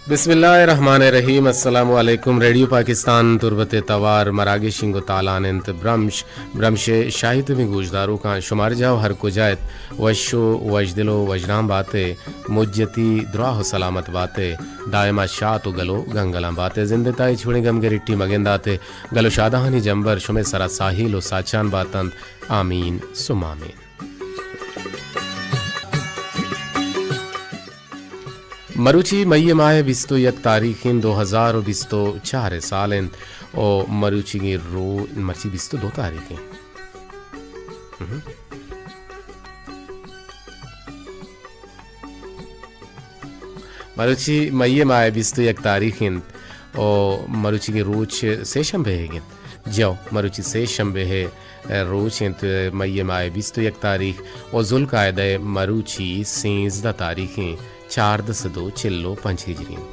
بسم اللہ الرحمن الرحیم۔ السلام علیکم۔ ریڈیو پاکستان تربت ءِ توار مراگش انگو تالان انت۔ برمش، برمش ءِ شاہی تمیں گوشداروکاں شمار جاہ ہر کجا ات، وش و وشدل و وژنام بات ءِ، مجتی دراہ و سلامت بات ءِ، دائما شات و گل و گنگلاں بات ءِ، زند ءِ تہا ہچ وڑیں گم گریٹی مگندات ءِ، گل و شادہانی جمبر شمئے سرا ساہیل و ساچان باتنت۔ آمین ثم آمین۔ مروچی مئی ءِ ماہ ءِ بیست و یک تاریخ انت، دو ہزار و بیست و چار ءِ سال انت، او مروچیگیں رو، مرچی بیست و دو تاریخ انت۔ مروچی مئی ءِ ماہ ءِ بیست و یک تاریخ انت و مروچیگیں روچ سے شنبہ ئیگ انت۔ جیو، مروچی سے شنبہ ءِ روچ انت، مئی ءِ ماہ ءِ بیست و یک تاریخ و ذوالقعدہ ءِ مروچی سیزدہ تاریخ انت، چاردہ سد و چل و پنچ ہجری انت۔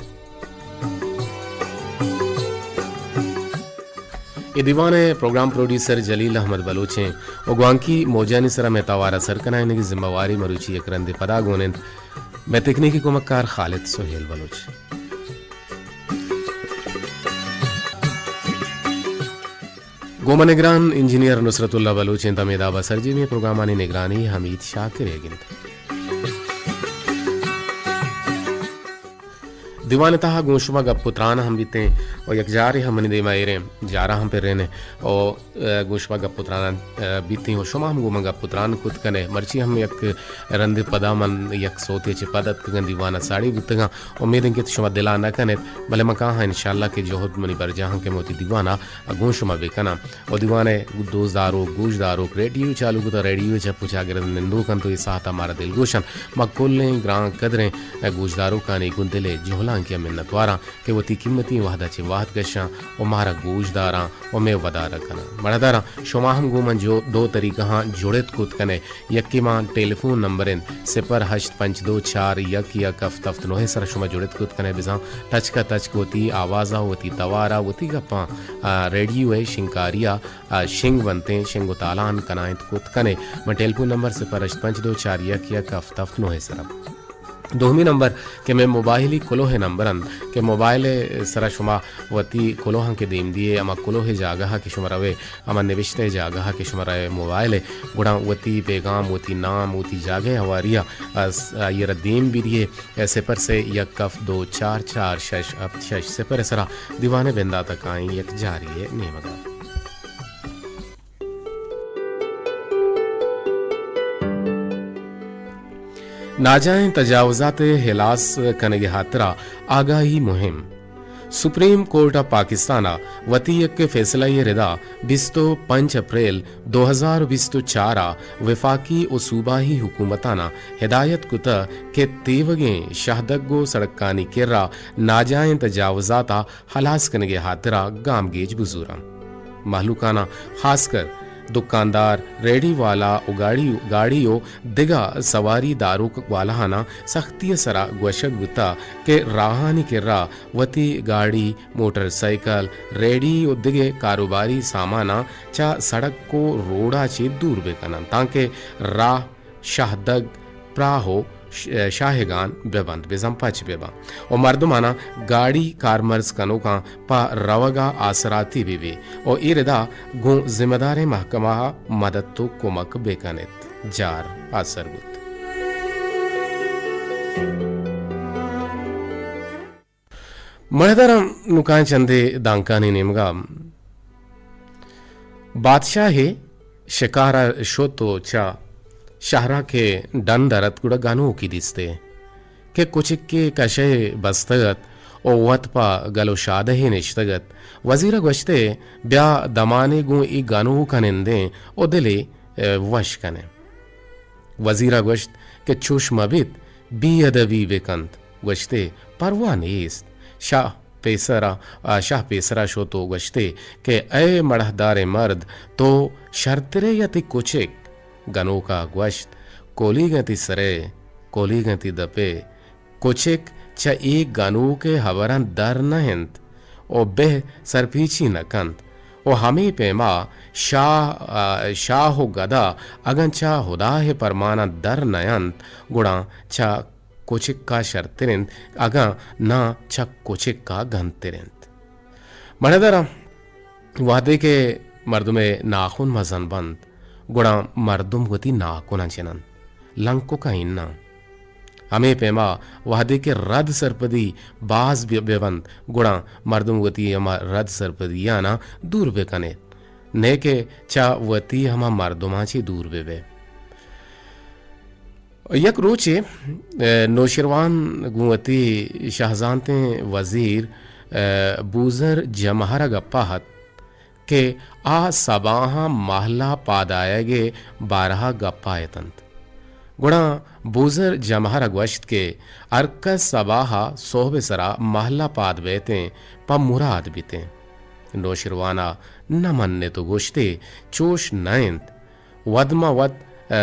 اے دیوان ءِ پروگرام پروڈیوسر جلیل احمد بلوچ انت و گوانکی موجانی سرا مئے توار ءَ سر کنائینگی ذمہ واری مروچی یک رندے پدا گون انت۔ مئے تکنیکی کمکار خالد سہیل بلوچ۔ گوں ما نگران انجینئر نصرت اللہ بلوچ انت، ہمے داب ءَ سرجمیں پروگرامانی نگرانی حمید شاکر ئیگ انت۔ دیوان ءِ تہا گوں شما گپ و تران ہم بیتیں و یک جارے ہم منی دیما ایریں، جارا ہم پرینیں و، ء، گوں شما گپ و تران، ء، بیتیں و شما ہم گوں من گپ و تران کت کنے۔ مرچی ہم یک رندے پدا من یک سوتے چہ پد اتکگاں، دیوان ءَ ساڑی بوتگاں۔ امید انت کہ شما دلا نہ کنیت، بلے من کاہاں انشاءاللہ کہ جہد منی برجاہ انت کہ من وتی دیوان ءَ گوں شما بہ کناں۔ و دیوان ءِ دوست داروک، گوش داروک، ریڈیو چالو کتہ، ریڈیو ءِ چپ و چاگرد ءَ نندوک انت و اے ساعت ءَ مارا دلگوش انت۔ ما کلیں گران قدریں گوش داروکانی گوں دل ءِ جہلانکی ءَ منتواراں کہ وتی قیمتی وہد ءَ چہ وہد گشاں و مارا گوش داراں و مئے ودار ءَ کناں۔ مڑاہداراں، شما ہم گوں من جو دو طریقہاں جڑت کت کنے۔ یکے ماں ٹیلیفون نمبر انت، صفر ہشت پنچ دو چار یک یک ہفت ہفت نو ءِ سرا شما جڑت کت کنے، بزاں تچک ءَ تچک وتی آواز ءَ، وتی توار ءَ، وتی گپاں، آ، ریڈیو ءِ شنگکاری ءَ، آ، شنگ بنتیں، شنگ و تالان کنائینت کت کنے۔ من ٹیلیفون نمبر صفر ہشت پنچ دو چار یک یک ہفت ہفت نو ءِ سرا۔ دومی نمبر کہ مئے موبائلی کلوہ ءِ نمبر انت کہ موبائل ءِ سرا شما وتی کلوہاں کہ دیم دیئے، ہما کلوہ ءِ جاگہ ءَ کہ شما روئے، ہما نبشتہ ءِ جاگہ ءَ کہ شما روئے موبائل ءَ، گڑا وتی پیغام، وتی نام، وتی جاگہ ءِ ہواری ءَ، آئی ءَ را دیم بدیئے، صفر سے یک ہفت دو چار چار شش ہفت شش صفر ءِ سرا۔ دیوان ءِ بندات ءَ کائیں یک جارے ءِ نیمگ ءَ۔ ناجائیں تجاوزات ءِ ہلاس کنگ ءِ ہاترا آگاہی مہم۔ سپریم کورٹ آف پاکستان ءَ وتی یک فیصلہ ءِ ردا بیست و پنچ اپریل دو ہزار بیست و چار ءَ وفاقی و صوبائی حکومتانا ہدایت کتہ کہ تیوگیں شہدگ و سڑکانی کرا ناجائیں تجاوزات ءَ ہلاس کنگ ءِ ہاترا گامگیج بزوراں۔ مہلوکاناں، خاص کر دکاندار، ریڑی والا و گاڑی، گاڑی و دگہ سواری داروک والاہاناں سختی ءِ سرا گوشگ بوتہ کہ راہانی کرا وتی گاڑی، موٹر سائیکل، ریڑی و دگہ کاروباری ساماناں چہ سڑک و روڈا چہ دور بہ کننت، تانکہ راہ شاہدگ، پراہ و ش-، شاہگان بہ بنت، بزاں پچ بہ بنت و مردماناں گاڑی کارمرز کنوکاں پہ روگا آسراتی بہ بی و اے ردا گوں ذمہ داریں محکمہ ءَ مدد و کمک بہ کنیت۔ جار آسر بوت۔ مڑداراں، نوکاں چندے دانکانی نیمگا بادشاہے شکارا شت و چہ شہرا کہ ڈن در ات گڑا گنوکی دیستے کہ کچکے کشے بستگ ات و وت پہ گل و شادہے نشتگ ات۔ وزیرا گوشتے، بیا دمانے گوں ای گنوکا نندیں و دلے، اے، وش کنیں۔ وزیرا گوشت کہ چوش مہ بیت، بے ادبی بہ کنت۔ گوشتے، پرواہ نیست۔ شاہ پیسرا، آ، شاہ پیسرا شت و گوشتے کہ اے مڑاہداریں مرد، تو شرترے یا تئی کچک؟ گنوکا گوشت، کولیگاں تئی سرے، کولیگاں تئی دپے، کچک چہ اے گنوک ءِ ہبراں در نہ انت و بہ سرپیچی نہ کنت و ہمے پیما شاہ، آ، شاہ و گدا اگاں چہ ہدا ءِ پرماناں در نہ انت، گڑا چہ کچک ءَ شرتر اِنت، اگاں ناں چہ کچک ءَ گنتر اِنت۔ مڑدراں وہدے کہ مردمے ناخن مزن بنت، گڑا مردم وتی ناکناں چننت، لنککاں اناں۔ ہمے پیما وہدے کہ رد سرپدی باز بہ، بہ بنت، گڑا مردم وتی ہما رد سرپدیاناں دور بہ کنیت، نئے کہ چہ وتی ہما مردماں چہ دور بہ بئے۔ یک روچے، ء، نوشیروان گوں وتی شہزانتیں وزیر، ء، بوزر جمہر ء گپا ات کہ آ سباہاں مہلا پاد آیگ ء بارہا گپا اتنت۔ گڑا بوزر جمہر ء گوشت کہ ہرکس سباہا سہب ء سرا مہلا پاد بیتیں پہ مراد بیتیں۔ نوشیروان ء نہ منت و گوشتے، چوش نہ انت۔ وت ما وت، ء،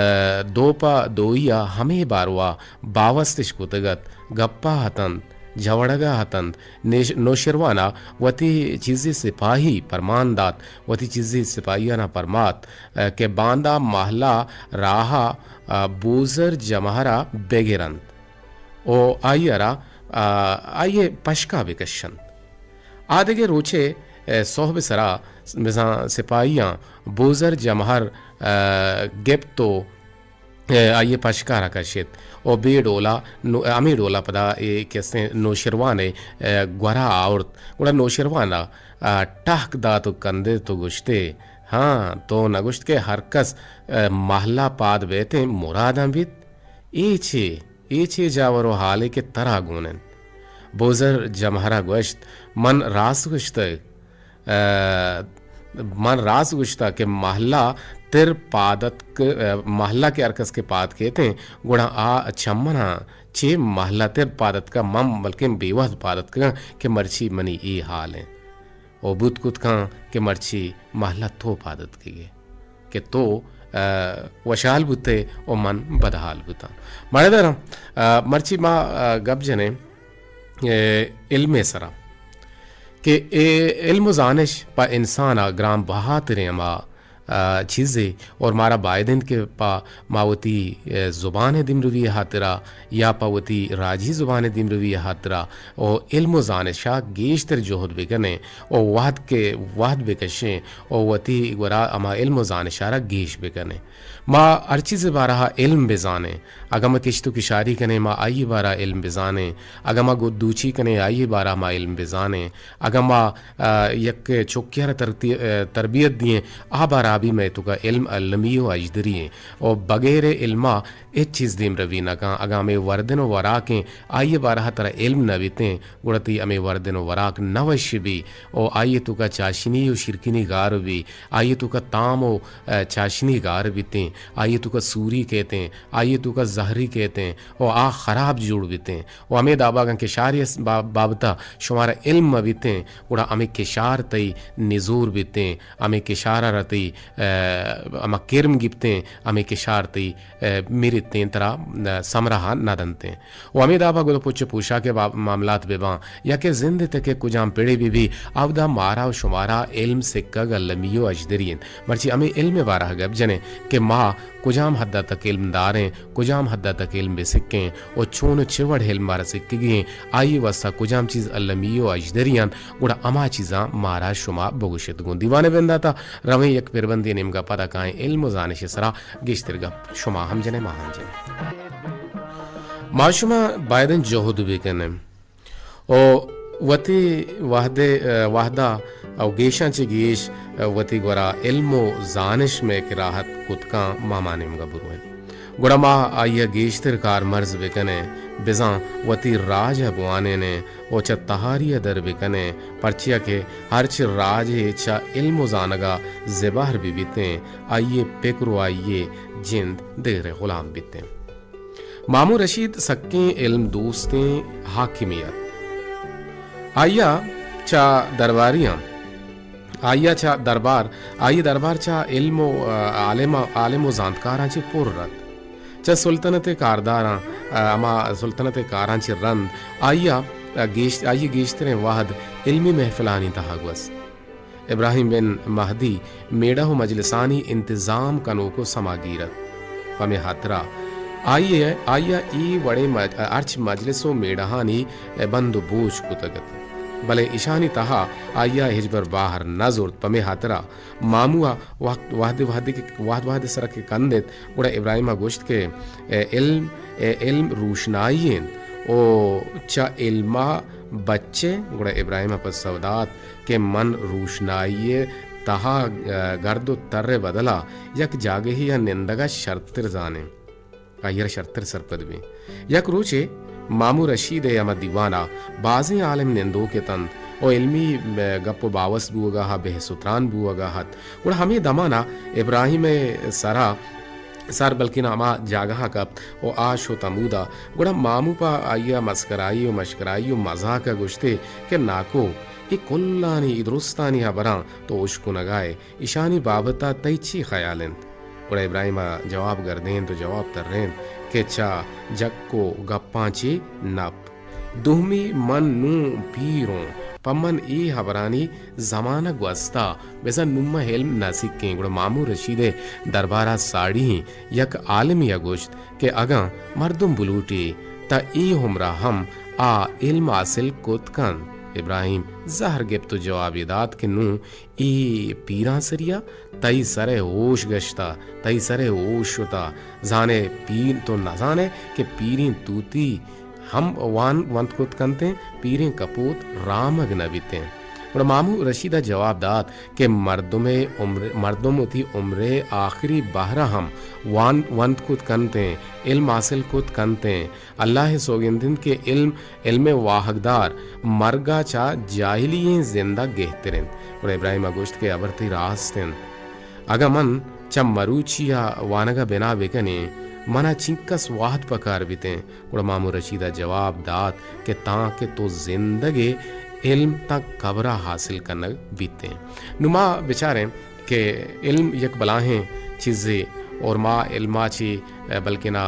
دو پہ دوئی ء ہمے باروا باوستش کتگ ات، گپا اتنت، جوڑگا اتنت۔ نیش-، نوشیروان ء وتی چیزے سپاہی پرمان دات، وتی چیزے سپاہیاناں پرمات، ء، کہ باندا مہلا راہا، ء، بوزر جمہرا بگرنت و آئی ء را، ء، آئی ء پشکا بکشنت۔ آ دگہ روچے، ء، سہب سرا بزاں سپاہیاں بوزر جمہر، ء، گپت و، ء، آئی ء پشکارا کشت و بے ڈولا نو-، ہمے ڈولا پدا اے کسیں نوشیروان ء، ء، گورا آورت۔ گڑا نوشیروان ء، ء، ٹہک دات و کندت و گوشتے، ہاں، تو نہ گوشت کہ ہرکس، ء، مہلا پاد بیتیں مراداں بیت؟ اے چے؟ اے چے جاور و حالے کہ ترا گون انت؟ بوزر جمہرا گوشت، من راست گوشتگ، ء، من راست گوشتگ کہ مہلا تر پاد اتک، ء، مہلا کہ ہرکس کہ پاد کیتیں، گڑا آ چہ منا چے مہلا تر پاد اتکگ، من بلکیں بے وہد پاد اتکگاں کہ مرچی منی اے حال انت۔ و بوت کت کن کہ مرچی مہلا تو پاد اتکگے کہ تو، ء، وشحال بوتے و من بدحال بوتاں۔ مڑدراں، ء، مرچی ما، ء، گپ جنیں، ء، علم ء سرا کہ اے علم و زانش پہ انسان ء گران بہاتریں ہما، ء، چیزے اور مارا باید انت کہ پہ ما وتی، ء، زبان ء دیمروی ء ہاترا یا پہ وتی راجی زبان ء دیمروی ء ہاترا و علم و زانشا گیشتر جہد بکنیں و وہد کہ وہد بکشیں و وتی گورا ہما علم و زانشارا گیش بکنیں۔ ما ہر چیز بارہا علم بزانیں۔ اگاں ما کشت و کشاری کنیں، ما آئی بارہا علم بزانیں۔ اگاں ما گد دوچی کنیں، آئی بارہا ما علم بزانیں۔ اگاں ما، ء، یک چکے را ترتی-، ء، تربیت دییں، آ بارہا بھی مئے توکا علم المی و اجدری ایں۔ و بغیر علما ہچ چیز دیم روی نہ کن۔ اگاں ہمے وردن و وراکیں، آئی بارہا ترا علم نہ بیتیں، گڑا تئی ہمے وردن و وراک نہ وش بی و آئی توکا چاشنی و شیرکنی گار بی، آئی توکا تام و، ء، چاشنی گار بیتیں، آئی توکا سوری کیتیں، آئی توکا زہری کیتیں و آ خراب جوڑ بیتیں۔ و ہمے دابا اگاں کشاری اس با-، بابتا شمارا علم مہ بیتیں، گڑا ہمے کشار تئی نزور بیتیں، ہمے کشارا را تئی، ء، ہما کرم گپتیں، ہمے کشار تئی، ء، میرتیں، ترا، ء، سمرہا نہ دنتیں۔ و ہمے دابا گد پچ پوشاک ء باب-، معاملات بہ باں، یا کہ زند ء تک ء کجام پڑے بہ بی، اودا مارا و شمارا علم سکگ المی و اجدری انت۔ مرچی ہمے علم ء بارہ گپ جنیں کہ ما کجام حد ء تک علم داریں، کجام حد ء تک علم بہ سکیں و چون و چہ وڑ علم مارا سکگی انت، آئی واسطہ کجام چیز المی و اجدری انت، گڑا ہما چیزاں مارا شما بگوشت۔ گوں دیوان ء بنداتا رویں یک پربندے نیمگا، پدا کائیں علم و زانش ء سرا گیشتر گپ شما ہم جنئے، ما ہم جنیں۔ ما شما بایدن جہد بکنیں و وتی وہدے، وہدا او گیشاں چہ گیش وتی گورا علم و زانش مئے کراہت کتکاں، ما ما نیمگا برویں۔ گڑا ما آئیا گیشتر کارمرز بکنیں، بزاں وتی راج ء بوانینیں و چہ تہاری ء در بکنیں، پرچیا کہ ہرچ راجے چہ علم و زانگا زبہر بہ بیتیں، آئی ء پکر و آئی ء جند دگرے غلام بیتیں۔ مامو رشید سکیں علم دوستیں حاکمے ات۔ آئیا چہ درباریاں، آئیا چہ دربار، آئی دربار چہ علم و، ء، عالم، عالم و زانتکاراں چہ پر ات۔ چہ سلطنت ء کارداراں، ء، ہما سلطنت ء کاراں چہ رند آئیا، ء، گیش-، آئی گیشتریں وہد علمی محفلانی تہا گوست۔ ابراہیم بن مہدی میڑہ و مجلسانی انتظام کنوک و سماگیر ات۔ پمے ہاترا آئی ءَ، آئی ءَ اے وڑیں مج-، ہرچ مجلس ءُ میڑہانی بند ءُ بوج کتگ ات، بلے ایشانی تہا آئی ءَ ہچبر باہر نہ زرت۔ پمے ہاترا مامو ءَ وہد، وہد، وہدے کہ، وہد وہد ءِ سرا کہ کندت، گڑا ابراہیم ءَ گوشت کہ اے علم، اے علم روشنائی انت ءُ چہ علم ءَ بچ ئے۔ گڑا ابراہیم ءَ پسو دات کہ من روشنائی ءِ تہا، ءَ، گرد ءُ تر ءِ بدل ءَ یک جاگہے ءَ نندگ ءَ شرتر زانیں۔ آئی ءَ را شرتر سرپد بیں۔ یک روچے مامو رشید ءِ ہما دیوان ءَ بازیں عالم نندوک اتنت ءُ علمی، ءَ، گپ ءُ باوست بوگ ءَ ات، بحث ءُ تران بوگ ءَ ات۔ گڑا ہمے دمان ءَ ابراہیم ءِ سرا سر بلکیں ہما جاگہ ءَ کپت ءُ آ شت ہمودا۔ گڑا مامو پہ آئی ءَ مسکرائی ءُ مشکرائی ءُ مزاک ءَ گوشت ئے کہ ناکو، اے کلانی، اے درستانی ہبراں تو اشکنگ ءَ ئے، ایشانی بابت ءَ تئی چی خیال انت؟ گڑا ابراہیم ءَ جواب گردینت ءُ جواب ترینت کہ چہ جک ءُ گپاں چی نپ۔ دومی، من نوں پیر اوں، پہ من اے ہبرانی زمانگ گوستہ، بزاں نوں من علم نہ سکیں۔ گڑا مامو رشید ءِ دربار ءَ ساڑی ایں یک عالمے ءَ گوشت کہ اگاں مردم بلوٹی تہ اے عمر ءَ ہم آ علم حاصل کت کنت۔ ابراہیم زہر گپت ءُ جوابے دات کہ نوں اے پیرانسری ءَ تئی سر ءِ ہوش گشتہ، تئی سر ءِ ہوش شتہ، زان ئے پیر، تو نہ زان ئے کہ پیریں توتی ہم وان ونت کت کنتیں، پیریں کپوت رامگ نہ بیتیں۔ گڑا مامو رشید ءَ جواب دات کہ مردم ءِ عمر، مردم وتی عمر ءِ آخری بہر ءَ ہم وان ونت کت کنتیں، علم حاصل کت کنتیں۔ اللہ ءِ سوگند انت کہ علم، علم ءِ واہگدار مرگ ءَ چہ جاہلی ئیں زند ءَ گہتر انت۔ گڑا ابراہیم ءَ گوشت کہ ہبر تئی راست انت۔ اگاں من چہ مروچی ءَ وانگ ءَ بنا بکنیں، من ءَ چنکس وہد پکار بیتیں۔ گڑا مامو رشید ءَ جواب دات کہ تانکہ تو زندگ ئے علم تاں قبر ءَ حاصل کنگ بیتیں۔ نوں ما بچاریں کہ علم یک بلاہیں چیزے اور ما علم ءَ چی، بلکنا،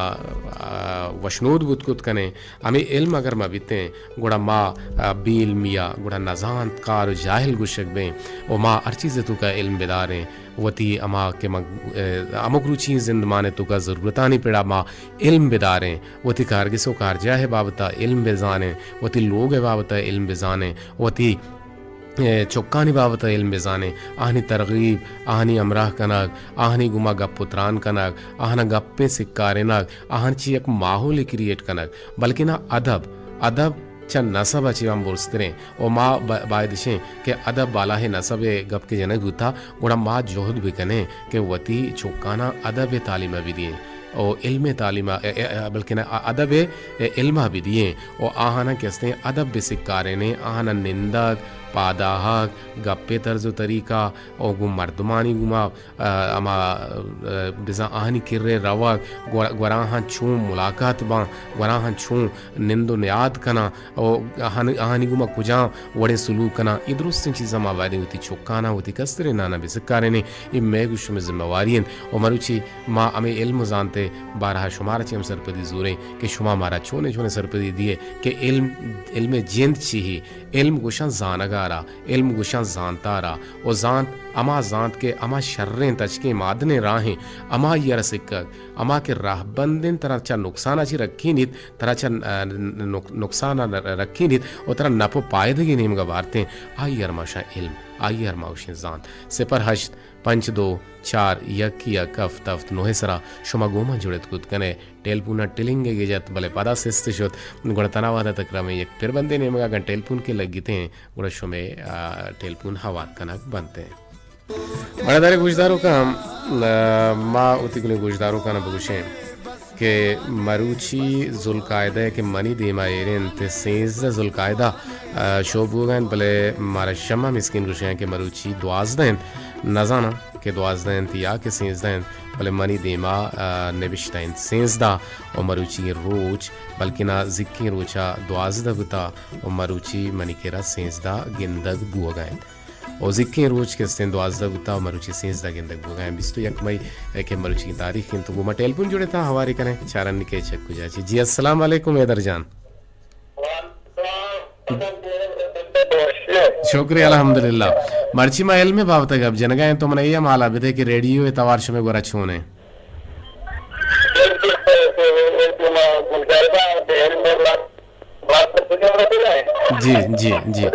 آ، وشنود بوت کت کنیں۔ ہمے علم اگر ما بیتیں، گڑا ما، آ، بے علمی ءَ گڑا نزانت کار ءُ جاہل گوشگ بیں ءُ ما ہر چیز ءِ توکا علم بداریں۔ وتی ہما کہ ما، آ، ہمک روچی زندمان ءِ توکا ضرورتانی پڑا ما علم بداریں، وتی کارگس ءُ کارجاہ ءِ بابت ءَ علم بزانیں، وتی لوگ ءِ بابت ءَ علم بزانیں، وتی، آ، چکانی بابت ءَ علم بزانیں، آہانی ترغیب، آہانی ہمراہ کنگ، آہانی گوما گپ ءُ تران کنگ، آہانا گپے سکارینگ، آہان چی یک ماحولے کریئیٹ کنگ، بلکنا ادب، ادب چہ نسب ءَ چی ہم برزتریں ءُ ما با-، باید اشیں کہ ادب بالاہیں نسب ءِ گپ کہ جنگ بوتا، گڑا ما جہد بکنیں کہ وتی چکاناں ادب ءِ تعلیم ءَ بدییں ءُ علم ءِ تعلیم ءَ، ا-، ا-، بلکنا ا-، ادب ءِ علم ءَ بدییں ءُ آہاناں کہ استیں ادب بسکارینیں، آہاناں نندگ، پادآہگ، گپ ءِ طرز ءُ طریقہ ءُ گوں مردمانی گوما، آ، ہما، آ، بزاں آہانی کرے روگ، گور-، گوراہاں چون ملاقات باں، گوراہاں چون نند ءُ نیاد کناں، ءُ آہان-، آہانی گوما کجام وڑیں سلوک کناں، اے درستیں چیزاں ما بایدیں وتی چکاناں، وتی کستریناناں بسکارینیں۔ اے مئے گوں شمئے ذمہ واری انت۔ ءُ مروچی ما ہمے علم ءُ زانت ءِ بارہ ءَ شمارا چی ہم سرپدی زوریں کہ شما مارا چونیں چونیں سرپدی دیئے کہ علم، علم ءِ جند چی ہی؟ علم گوشاں زانگ ءَ را، علم گوشاں زانت ءَ را، ءُ زانت ہما زانت کہ ہما شریں تچکیں مادنیں راہیں، ہمائی ءَ را سکگ، ہما کہ راہبند انت، ترا چہ نقصان ءَ چی رکینیت، ترا چہ، آ، نق-، نقصان ءَ رکینیت ءُ ترا نپ ءُ پائدگے نیمگ ءَ بارتیں، آئی ءَ را ما گوشاں علم، آئی ءَ را ما گوشیں زانت۔ صفر ہشت پنچ دو چار یک یک ہفت ہفت نو ءِ سرا شما گوں ما جڑت کت کن ئے۔ ٹیلپون ءَ ٹلنگے جت، بلے پدا سست شت۔ گڑا تنا وہد ءَ تکرامیں یک پربندے نیمگ ءَ اگاں ٹیلپون کہ لگتیں، گڑا شمئے، آ، ٹیلپون ہوار کنگ بنتیں۔ مڑداریں گوشداروکاں، آ، ما وتی گلیں گوشداروکاں بگوشیں کہ مروچی ذوالقاعدہ کہ منی دیما ایر انت، سیزدہ ذوالقاعدہ، آ، شو بوگ ءَ انت، بلے مارا شما مسکین گوشگ ءَ انت کہ مروچی دوازدہ انت، نزاناں کہ دوازدہ انت یا کہ سیزدہ انت، بلے منی دیما، آ، نبشتہ انت سیزدہ، ءُ مروچی روچ، بلکنا زیکیں روچ ءَ دوازدہ بوتا ءُ مروچی منی کرا سیزدہ گندگ بوگ ءَ انت۔ ءُ زیکیں روچ کہ استیں دوازدہ بوتا ءُ مروچی سیزدہ گندگ بوگ ءَ انت۔ بیست ءُ یک مئی ءَ کہ مروچی تاریخ انت، گوں ما ٹیلپون جوڑ اتاں، ہوارے کنیں، چارن کہ چہ کجا چی۔ جی، السلام علیکم حیدر جان۔ شکریہ، الحمدللہ۔ مرچی ما علم ءِ بابت ءَ گپ جنگ ءَ ایں، تو من ءَ اے ہم حال ءَ بدے کہ ریڈیو ءِ توار شمئے گورا چون ایں؟ جی، جی، جی۔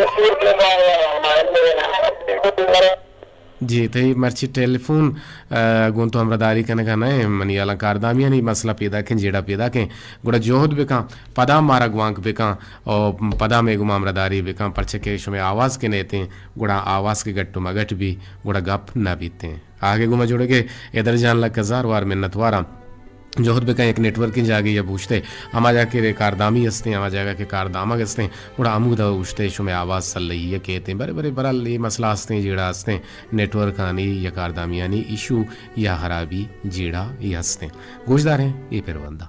جی، تئی مرچی ٹیلیفون، ء، گوں تو ہمراہداری کنگا نہ ایں، منی ہیالاں کاردامیانی مسئلہ پیداکیں، جیڑہ پیداکیں، گڑا جہد بکن، پدا مارا گوانک بکن، او پدا مئے گوما ہمراہداری بکن، پرچہ کہ شمئے آواز کہ نیتیں، گڑا آواز کہ گٹ و مگٹ بی، گڑا گپ نہ بیتیں۔ آگے گوما جوڑگے، حیدر جان لک ہزار وار منتواراں۔ جہد بکن یک نیٹورکیں جاگہے یا بوشتے، ہما جاگہ کہ کاردامی ہستیں، ہما جاگہ کہ کاردامگ ہستیں، گڑا ہمودا اوشتے شمئے آواز سلہی ء کیتیں۔ برے برے برحال اے مسئلہ ہستیں، جیڑہ ہستیں، نیٹورکانی یا کاردامیانی ایشو یا خرابی جیڑہ ای ہستیں۔ گوشداریں اے پربندہ۔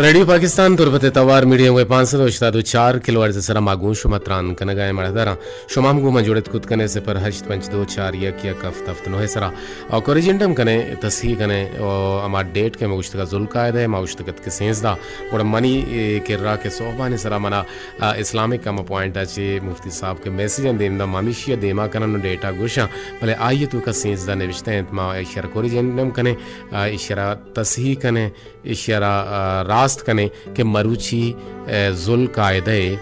ریڈیو پاکستان تربت ء توار میڈیم ویو پانچ سد و ہشتاد و چار کلو ہرٹز ء سرا ما گوں شما تران کنگا ایں مڑاہداراں۔ شما ہم گوں ما جڑت کت کنے صفر ہشت پنچ دو چار یک یک ہفت ہفت نو ء سرا۔ او کوریجنڈم کنے، تصحیح کنے، او ہما ڈیٹ کہ ما گوشتگا ذوالقعدہ ء ما گوشتگ ات کہ سینزدہ، گڑا منی، اے، کرا کہ صحبانی سرا منا، آ، اسلامک ہما پوائنٹ ء چہ مفتی صاحب کہ میسج اں دیم دا، ما ہمیشی ء دیما کنن و ڈیٹ ء گوشاں، بلے آئی ء توکا سینزدہ نوشتہ انت، ما ایشی ء را کوریجنڈم کنے، آ، ایشی ء را تصحیح کنے۔ ایشی ء را، آ، راست کنیں کہ مروچی، آ، ذوالقعدہ ء،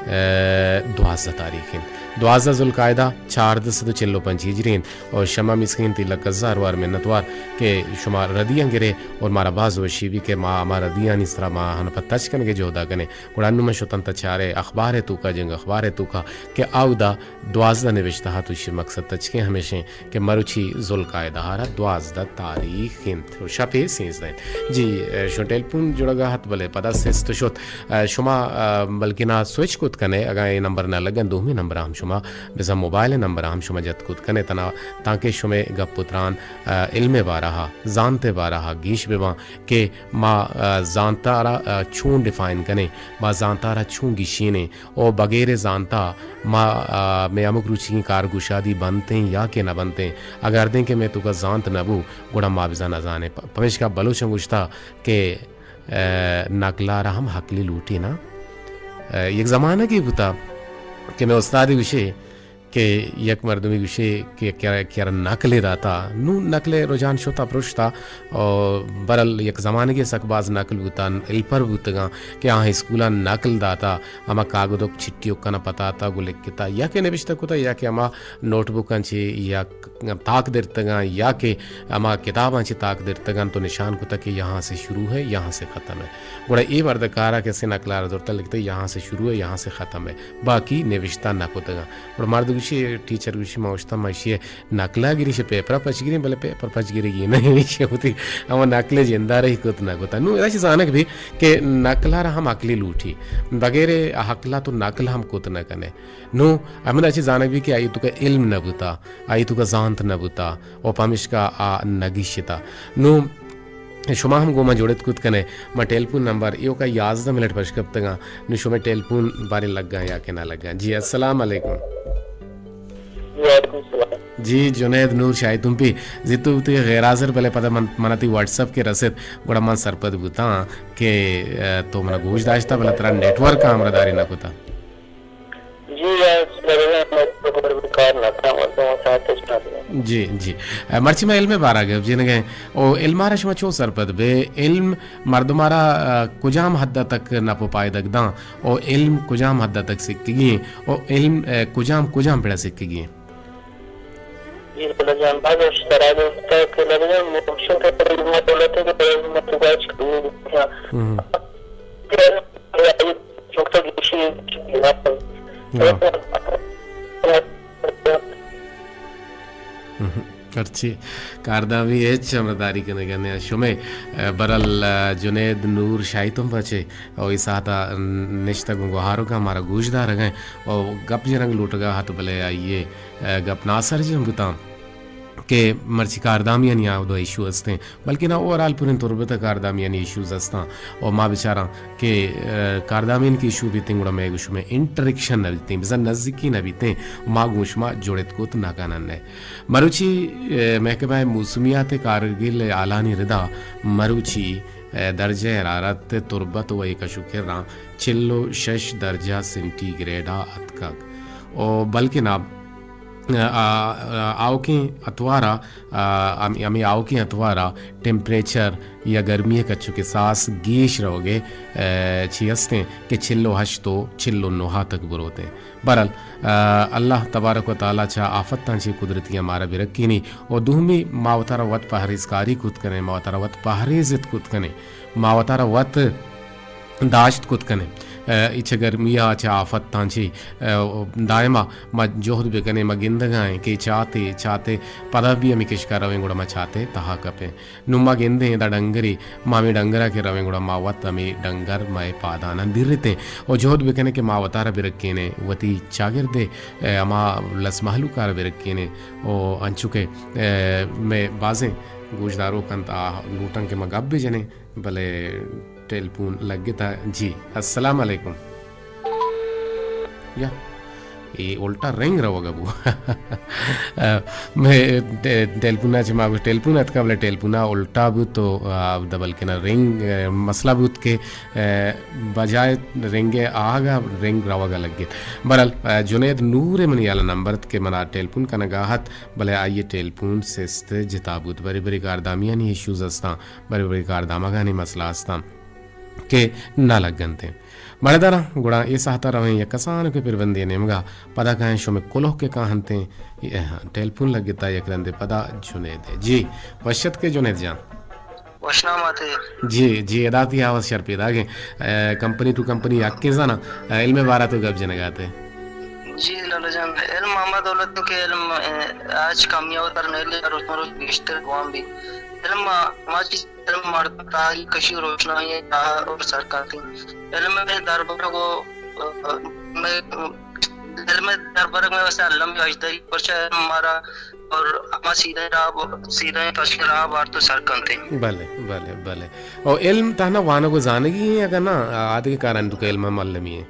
آ، دوازدہ تاریخ انت۔ دوازدہ ذوالقعدہ چاردہ سد و چل و پنچ ہجری انت اور شما مسکین تئی لک ہزار وار منتوار کہ شما ردیاں گرے اور مارا باز وشی بی کہ ما ہما ردیانی سرا ما ہن پہ تچ کنگے جہدا کنیں۔ گڑا انوں من شتن تا چارے اخبار ء توکا، جنگ اخبار ء توکا کہ اودا دوازدہ نوشتہ ات، ایشی مقصد تچکیں ہمیشیں کہ مروچی ذوالقعدہ ء را دوازدہ تاریخ انت و شپ ء سینزدہ انت۔ جی، ء، شما ٹیلیفون جڑگا ات، بلے پدا سست شت۔ ء، شما، ء، بلکنا سوئچ کت کنے، اگاں اے نمبر نہ لگن، دومی نمبر ہم شما، بزاں موبائل نمبر ہم شما جت کت کنے، تنا، تانکہ شمے گپ و تران، ء، علم بارہا، زانت بارہا گیش بباں کہ ما، ء، زانتا را، ء، چون ڈیفائن کنیں، ما زانتا را چون گیشینیں۔ او بغیر زانتا ما، آ، مئے ہمک روچیگیں کارگشادی بنتیں یا کہ نہ بنتیں۔ اگاں ہردیں کہ مئے توکا زانت نہ بو، گڑا ما بزاں نہ زانیں۔ پ-، پمیشکا بلوچاں گوشتا کہ، آ، نقلا را ہم عقلی لوٹی نا۔ آ، یک زمانگے بوتا کہ مئے استادے گوشے کہ یک مردمے گوشے کہ کیا، کیا نقلے داتا۔ نوں نقلے رجحان شتا پرشتا۔ او برل یک زمانگے سک باز نقل بوتاں، ہیلپر بوتگاں کہ آہاں اسکولاں نقل داتا، ہما کاگدوک چٹیوکاں پتاتا گوں لکھتا، یا کہ نبشتہ کتا، یا کہ ہما نوٹ بکاں چہ یا تاک درتگاں، یا کہ ہما کتاباں چہ تاک درتگاں تو نشان کتا کہ یہاں سے شروع ہے، یہاں سے ختم ہے۔ گڑا اے وڑ کارا کسے نقلا را زرتا لکھتا یہاں سے شروع ہے، یہاں سے ختم ہے، باقی نبشتہ نہ کتگاں۔ گڑا مرد گوشی، ٹیچر گوشی، ما اوشتا ما اشی نقلا گری، شہ پیپرا پچ گری، بلے پیپر پچ گری گی نہ، ایشی وتی ہما نقل جندارہ ہی کت نہ کتا۔ نوں ادا چی زانگ بی کہ نقلا را ہم عقلی لوٹی، بغیر عقلا تو نقل ہم کت نہ کنے۔ نوں ہمدا چی زانگ بی کہ آئی توکا علم نہ بوتا، آئی توکا زانت نہ بوتا، و پمیشکا آ نگیشتا۔ نوں شما ہم گوں ما جڑت کت کنے، ما ٹیلیفون نمبر ایوکا یازدہ منٹ پش کپتگاں، نوں شمے ٹیلیفون بارے لگاں یا کہ نہ لگاں۔ جی، السلام علیکم۔ وعلیکم السلام۔ جی، جنید نور شاہی تمپی، زی تو وتی غیر حاضر بلے پدا من، من تی واٹس اپ کہ رسیت، گڑا من سرپد بوتاں کہ، ء، تو منا گوش داشتا بلے ترا نیٹ ورک ہمراہ داری نہ کتا۔ جی، یا سرگرم کار نہ کاں، مردم ساعت اچ نہ دے۔ جی، جی۔ ء، مرچی ما علم بارا گپ جنگیں۔ او علم را شما چو سرپد بے؟ علم مردم را، ء، کجام حد تک نپ و پائدگ داں؟ او علم کجام حد تک سکگی ایں؟ او علم، ء، کجام، کجام پڑا سکگی ایں؟ جی، لالا جان، باز وش سرا گپتا کہ لالا جان، مشکل کہ علم دولت ہے کہ علم تو باز کمی ہے۔ ہم۔ کہ چونکہ گیشی نہ ہم۔ ہرچی کاردامی ہچ ہمراہداری کنگا نیا شمے، ء، برل، ء، جنید نور شاہی تمپا چے او اے ساعتا نشتگ گوں گوہارگا مارا گوش دارگا او گپ جنگ لوٹگا ہت بلے آئیے، ء، گپ ناسرجم بوتاں۔ کہ مرچی کاردامیانی آ دو ایشو ہستیں، بلکہ نا اوورآل پوریں تربت ء کاردامیانی ایشوز ہستاں۔ و ما بچاراں کہ، ء، کاردامیانی کہ ایشو بیتیں گڑا مئے گوں شمئے انٹریکشن نہ بیتیں، بزاں نزیکی نہ بیتیں، ما گوں شما جڑت کت نہ کنن۔ مروچی، ء، محکمہ موسمیات کارگل ء اعلانی ردا مروچی، ء، درجہ حرارت تربت و ایکشو کراں چل و شش درجہ سینٹی گریڈ ء اتکگ۔ و بلکنا آ، آ، آوکیں اتوار ءَ، آ، ہم-، ہمے آوکیں اتوار ءَ ٹیمپریچر یا گرمی ءِ کچک ءِ ساس گیش روگ ءِ، آ، چی ہستیں کہ چل و ہشت و چل و نہ ءَ تک بروتیں۔ بہرحال، آ، اللہ تبارک و تعالی چہ آفتاں چہ قدرتی ءَ مارا برکینی، و دومی ما وتارا وت پہریزکاری کت کنیں، ما وتارا وت پہریزت کت کنیں، ما وتارا وت داشت کت کنیں۔ آ، اے چہ گرمی ءَ، چہ آفتاں چہ، آ، دائما ما جہد بکنیں، ما گندگا ایں کہ چاتے، چاتے پدا بھی ہمے کشکا رویں گڑا ما چاتے تہا کپیں۔ نوں ما گندیں ادا ڈنگرے، ما ہمے ڈنگرا کہ رویں گڑا ما وت ہمے ڈنگر مئے پاداناں دیرتیں و جہد بکنیں کہ ما وتارا برکینیں، وتی چاگرد ءِ، آ، ہما لس مہلوکارا برکینیں و انچو کہ، آ، مئے بازیں گوشداروک انت، آ لوٹاں کہ ما گپ بجنیں۔ بلے ٹیلیفون لگتا۔ جی، السلام علیکم۔ یا، اے الٹا رنگ روگا بو۔ مئے ٹے-، ٹیلیفونا چہ ما گوشت، ٹیلیفون اتکا، بلے ٹیلیفونا الٹا بوت تو، آ، دبل کنا رنگ، آ، مسئلہ بوت کہ، آ، بجائے رنگ آہگا رنگ روگا لگت۔ بہرحال، آ، جنید نور منی یالا نمبر ات کہ منا ٹیلیفون کنگا ات، بلے آئی ٹیلیفون سست جتا بوت۔ بری بری کاردامیانی ایشوز استاں۔ بری بری کاردامگانی مسئلہ استاں کہ نہ لگنتیں۔ بڑے داراں گڑا اے ساعتا رویں یک کسانکیں پربندے نیمگا، پدا کائیں شمے کلوہ کہ کاہنتیں۔ اے ہاں، ٹیلیفون لگتا یک رندے پدا جنید ءِ۔ جی، وش اتکے جنید جان۔ وشنام آتے۔ جی، جی، ادا تی آواز شر پیداگیں۔ اے، کمپنی ٹو کمپنی حق کے زانا، اے، علم بارا تو گپ جنگاتے۔ جی لالا جان، علم ہما دولت کہ علم، اے، آج کمیاب تر نیلی روز مروز گیشتر گوان بی۔ علم ما، ما چیز علم مردم تاریخ کشی روشنائی ءِ راہ ءَ سر کنت۔ علم ءِ دربرگ ءُ، ءَ، مئے، علم ءِ دربرگ مئے واسطہ المی اجدری، پرچہ علم مارا اور ہما سیدھیں راہ، سیدھیں کشی راہ بارت ءُ سر کنت۔ بلے، بلے، بلے۔ او علم تہنا وانگ ءُ زانگی ایں اگاں نہ، آدگہ کارانی توکا علم ہم المی ایں۔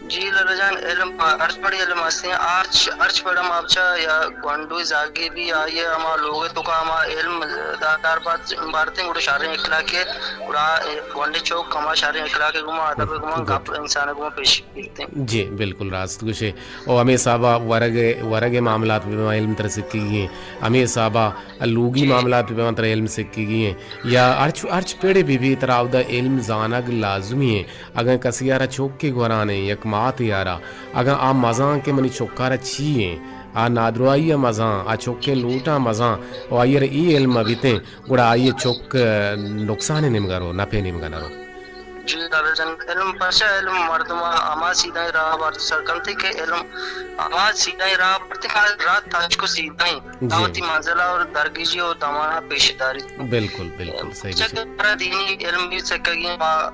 جی لالا جان، علم، ہرچ پڑے علم ہستیں، ہرچ، ہرچ پڑ ہم آپ چا یا گونڈوی زاگے بھی آئی ءَ ہما لوگ ءِ توکا ہما علم دار بات، بارتیں گڑا شریں اخلاقے، گڑا گونڈے چوک ہما شریں اخلاقے گوما، ادب گوما، گڈ۔ گپ انسان گوما پیش بیتیں۔ جی، بالکل راست گوشے۔ او ہمے حسابا ورگ، ورگ معاملات بھی علم تر سکیگی ایں۔ ہمے حسابا لوگی جی۔ معاملات بھی تر علم سکیگی ایں۔ یا ہرچ، ہرچ پڑے بھی بھی ترا اودا علم زانگ لازمی ایں۔ اگاں کسے ءَ را چکے گوران ایں، یک ماتے ءَ را، اگاں آ مزان کہ منی چک ءَ را چی ایں، آ نادراہی ءَ مزان، آ چکے لوٹاں مزان، و آئی ءَ را اے علم مہ بیتیں، گڑا آئی ءِ چک، ءَ، نقصان ءِ نیمگ ءَ رو، نپ ءِ نیمگ ءَ نہ رو۔ جی لالا جان، علم پرچا علم مردم ءَ ہما سیدھائیں راہ بارت سر کنت کہ علم ہما سیدھائیں راہ بارت کہ راہ تچک و سیدھائیں، جی۔ دعوتی منزل ءَ اور درگیجی و دمان ءَ پیش داری۔ بالکل، بالکل، صحیح پرچا گوشے۔ کہ ہمارا دینی علم بھی سکگی ایں، ما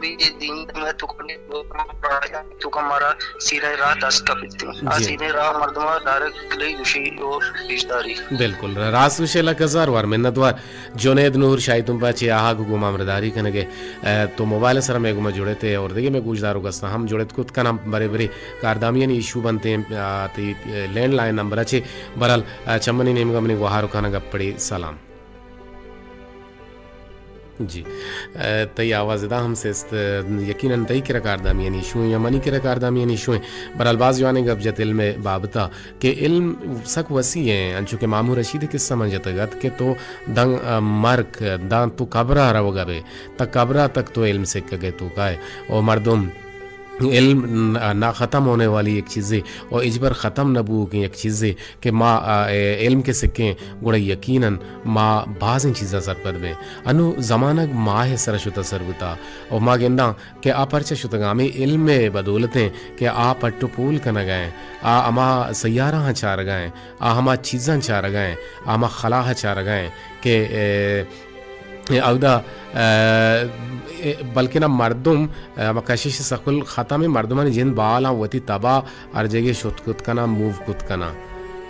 بھی دینی علم ءِ توکا، توکا مارا سیدھیں راہ دست کپیت۔ آ جی۔ سیدھیں راہ مردم ءَ ڈائریکٹ کلی گوشی و پیش داری۔ بالکل، راست گوشے، لک ہزار وار منتوار۔ جنید نور شاہی تمپا چہ آہگ گوں ما ہمراہداری کنگے۔ ءَ، تو موبائل سرا مئے گوما جڑتے اور دگہ مئے گوشداروک استاں ہم جڑت کت کناں، برے برے کاردامیانی ایشو بنتیں، ءَ، تئی لینڈ لائن نمبر چہ۔ بہرحال، ءَ، چمنی نیمگا منی گوہار کانا گپ پڑی۔ سلام۔ جی۔ ءَ، تئی آواز ادا ہم سست، یقیناً تئی کرا کاردامیانی ایشو ایں یا منی کرا کاردامیانی ایشو ایں۔ بہرحال باز جوانیں گپ جت علم ءِ بابتا کہ علم سک وسیع ایں، انچو کہ مامو رشید ءِ قصہ من جتگ ات کہ تو داں، ءَ، مرک، داں تو قبرا روگا بے، تا قبرا تک تو علم سکگے تو کائے۔ او مردم علم ن-، نہ ختم ہونے والی یک چیزے و ہچبر ختم نہ بوگیں یک چیزے کہ ما، آ، اے علم کہ سکیں گڑا یقیناً ما بازیں چیزاں سرپد بیں۔ انو زمانگ ماہ سر شتہ سر بوتا و ما گنداں کہ آ پرچہ شتگاں، ہمے علم ءِ بدولتیں کہ آ پٹ و پول کنگا ایں، آ ہما سیارہاں چارگا ایں، آ ہما چیزاں چارگا ایں، آ ہما خلاہاں چارگا ایں کہ، اے، اودا، ءَ، بلکنا مردم، ءَ، ہما کشش سکل ختم ایں، مردمانی جند بالاں وتی تبا ہر جگہ شت کت کناں، موو کت کناں۔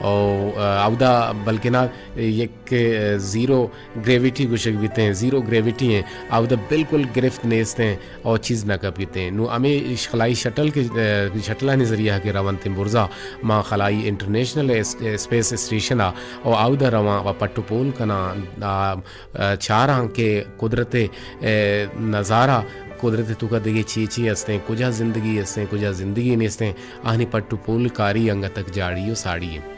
او، ءَ، اودا بلکنا یک، ءَ، زیرو گریویٹی گوشگ بیتیں، زیرو گریویٹی ایں، اودا بالکل گرفت نیستیں او چیز نہ کپیتیں۔ نوں ہمے خلائی شٹل کہ، ءَ، شٹلانی ذریعہ کہ رونتیں برزا، ما خلائی انٹرنیشنل اس-، اسپیس اسٹیشن ءَ او اودا رواں و پٹ و پول کناں، آ، ءَ، چاراں کہ قدرت ءِ، ءَ، نظارہ قدرت ءِ توکا دگہ چی چی ہستیں، کجا زندگی ہستیں، کجا زندگی نیستیں، آہانی پٹ و پول کاری انگت تک جاڑی و ساڑی ایں۔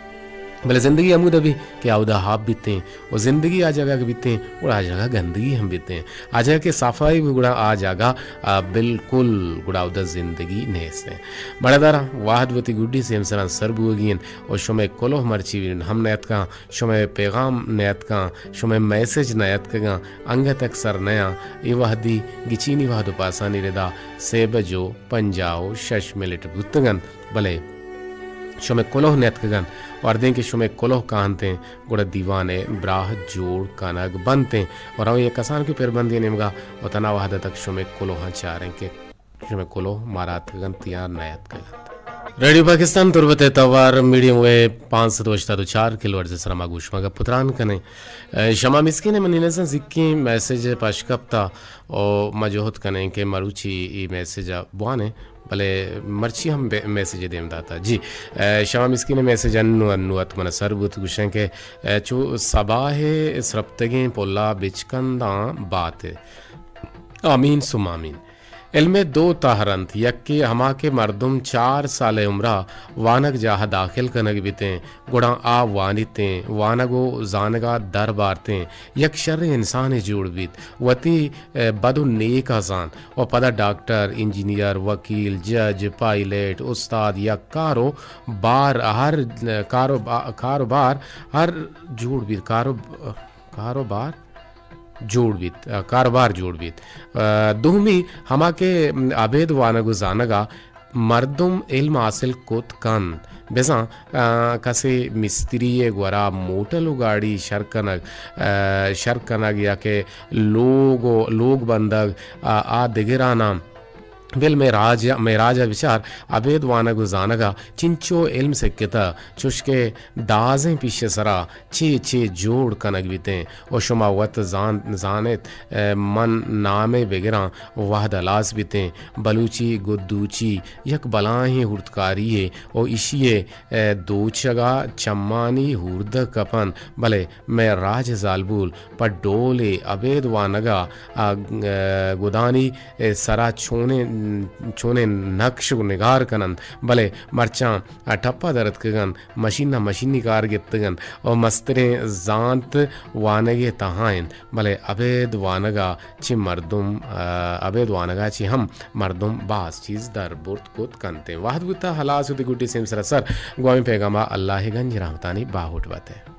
بلے زندگی ہمودا بی کہ آودا ہاپ بیتیں و زندگی آ جاگہ کہ بیتیں، گڑا آ جاگہ گندگی ہم بیتیں۔ آ جاگہ کہ صفائی بی، گڑا آ جاگہ، آ، بالکل گڑا اودا زندگی نیستیں۔ مڑداراں، وہد وتی گڈی سیمسراں سر بوگی انت و شمئے کلوہ مرچی ہم نیاتکاں، شمئے پیغام نیاتکاں، شمئے میسج نیاتکگاں، انگت اکثر نیاں۔ اے وہدی گچینی وہد و پاسانی ردا سے بج و پنجاہ و شش منٹ بوتگ انت، بلے شمئے کلوہ نیتکگ انت و ہردیں کہ شمئے کلوہ کاہنتیں، گڑا دیوان ءِ براہ جوڑ کنگ بنتیں و رویں یک کسانکیں پربندے نیمگا و تنا وہد ءَ تک شمئے کلوہاں چاریں کہ شمئے کلوہ مارا اتکگ انت یا نیاتکگ انت۔ ریڈیو پاکستان تربت ءِ توار میڈیم ویو پانچ سد و ہشتاد و چار کلو ہرٹز ءِ سرا ما گوش ما گپ و تران کنیں۔ اے، شما مسکین ءَ منی نزاں زیکیں میسج پش کپتا و ما جہد کنیں کہ مروچی اے میسج ءَ بوانیں، بلے مرچی ہم بے-، میسج دیم داتا۔ جی، اے، شما مسکین ءِ میسج انو انو ات من سر بوت گوشیں کہ، اے، چو سباہ ءِ سرپتگیں پلا بچکنداں بات۔ آمین ثم آمین۔ علم ءِ دو تہر انت، یکے ہما کہ مردم چار سال ءِ عمر ءَ وانگجاہ ءَ داخل کنگ بیتیں، گڑا آ وانیتیں، وانگ و زانگ ءَ در بارتیں، یک شریں انسانے جوڑ بیت، وتی، اے، بد و نیک ءَ زانت و پدا ڈاکٹر، انجینئر، وکیل، جج، پائلٹ، استاد یا کارو بار ہر، کارو با-، کاروبار ہر جوڑ بیت، کارو-، کاروبار جوڑ بیت، کاروبار جوڑ بیت۔ دومی ہما کہ ابید وانگ و زانگ ءَ مردم علم حاصل کت کنت، بزاں، آ، کسے مستری ءِ گورا موٹل و گاڑی شر کنگ، آ، شر کنگ یا کہ لوگ و لوگ بندگ، آ، آ دگراناں بل مئے راج، مئے راج ءَ بچار، ابید وانگ و زانگ ءَ چنچو علم سکتہ، چوشکہ دازیں پیش ءِ سرا چے چے جوڑ کنگ بیتیں و شما وت زان-، زانت، اے، من نامے بگراں، وہد ہلاس بیتیں۔ بلوچی گدوچی یک بلاہیں ہورتکاری یے و ایشی ءِ، اے، دوچگ ءَ چمانی ہوردگ کپنت، بلے مئے راج ءِ زالبول پہ ڈولے ابید وانگ ءَ، آ، گدانی سرا چونیں، چونیں نقش و نگار کن انت، بلے مرچاں ٹپ ءَ در اتکگ انت، مشین ءَ مشینی کار گپتگ انت و مستریں زانت وانگ ءِ تہا انت، بلے ابید وانگ ءَ چہ مردم، آ، ابید وانگ ءَ چہ ہم مردم باز چیز در برت کت کنت۔ وہد بوتہ ہلاس، وتی گڈی سیمسر ءَ سر گوں ہمے پیغام ءَ اللہ ءِ گنج رحمتانی باہوٹ بات ئے۔